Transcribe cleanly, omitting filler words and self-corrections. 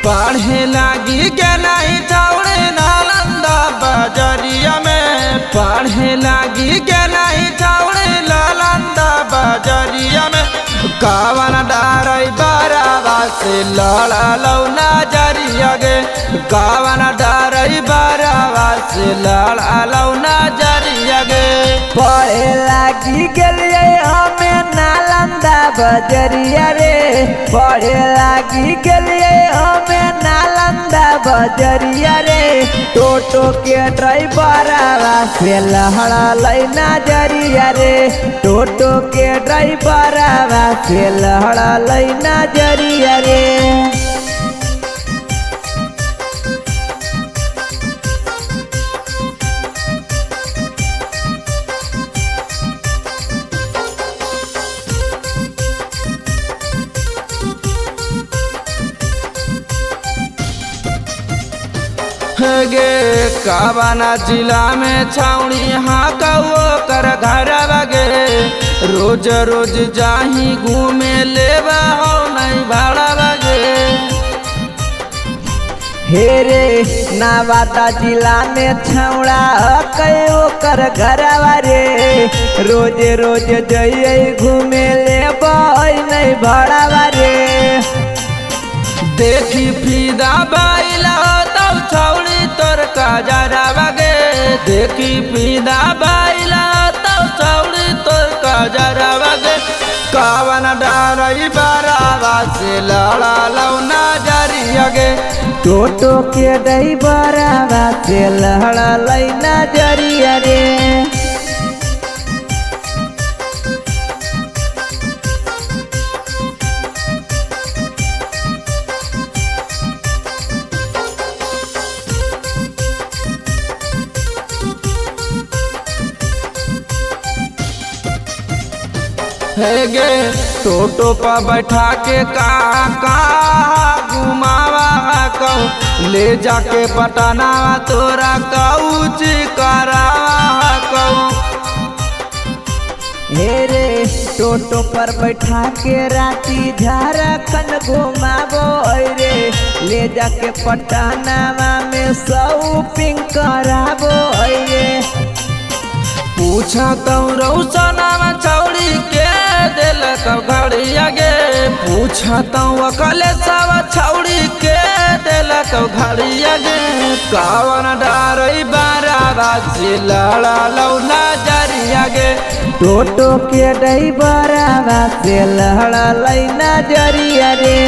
पढ़े लागी गेलाई छौड़ी नालंदा बजरिया में। पढ़े लागी गेलाई छौड़ी नालंदा बजरिया में। कावन डारई बारावा से लड़लौ नजरिया गे। कावन डारई बारावा से लड़लौ नजरिया गे। पढ़े लागी गेलियै हमे नालंदा बजरिया रे। पढ़े लागी गेलियै हमे नालंदा बजरिया रे। टोटो के ड्राइवरवा से लहड़लै नजरिया रे। टोटो के ड्राइवरवा से लहड़लै नजरिया रे। गे कावाना जिला में छावनी हाँ कौ कर घर गे। रोज रोज जाही घूमे लेबा हो नहीं भाड़ा गे। हे रे नवादा जिला में छौड़ा कयो कर घरवा रे। रोज रोज जइयै घूमे लेबै नहीं भाड़ावा रे। देखी फीदा बाइला तब छौड़ी तोर कजरवा गे। देखी फीदा बाइला तब छौड़ी तोर कजरवा गे। कावन डारई बारावा से लड़लौ नजरिया गे। टोटो के ड्राइवरवा से लड़लै नजरिया रे। हे गे टोटो पर बैठा के का घुमावा कहूँ। ले जाके पटना तोरा कौच करावा कहूँ। हे रे टोटो पर बैठा के राती झारखंड घुमाबो रे। ले जाके पटनावा में शॉपिंग कराबो रे। पूछा तो रौसनावा छौड़ी के दिलक घड़िया गे। पूछा तो अकलेशवा छौड़ी के दिलक घड़िया गे। कावन डारई बारावा से लड़लौ नजरिया गे। टोटो के ड्राइवरवा से लड़लै नजरिया रे।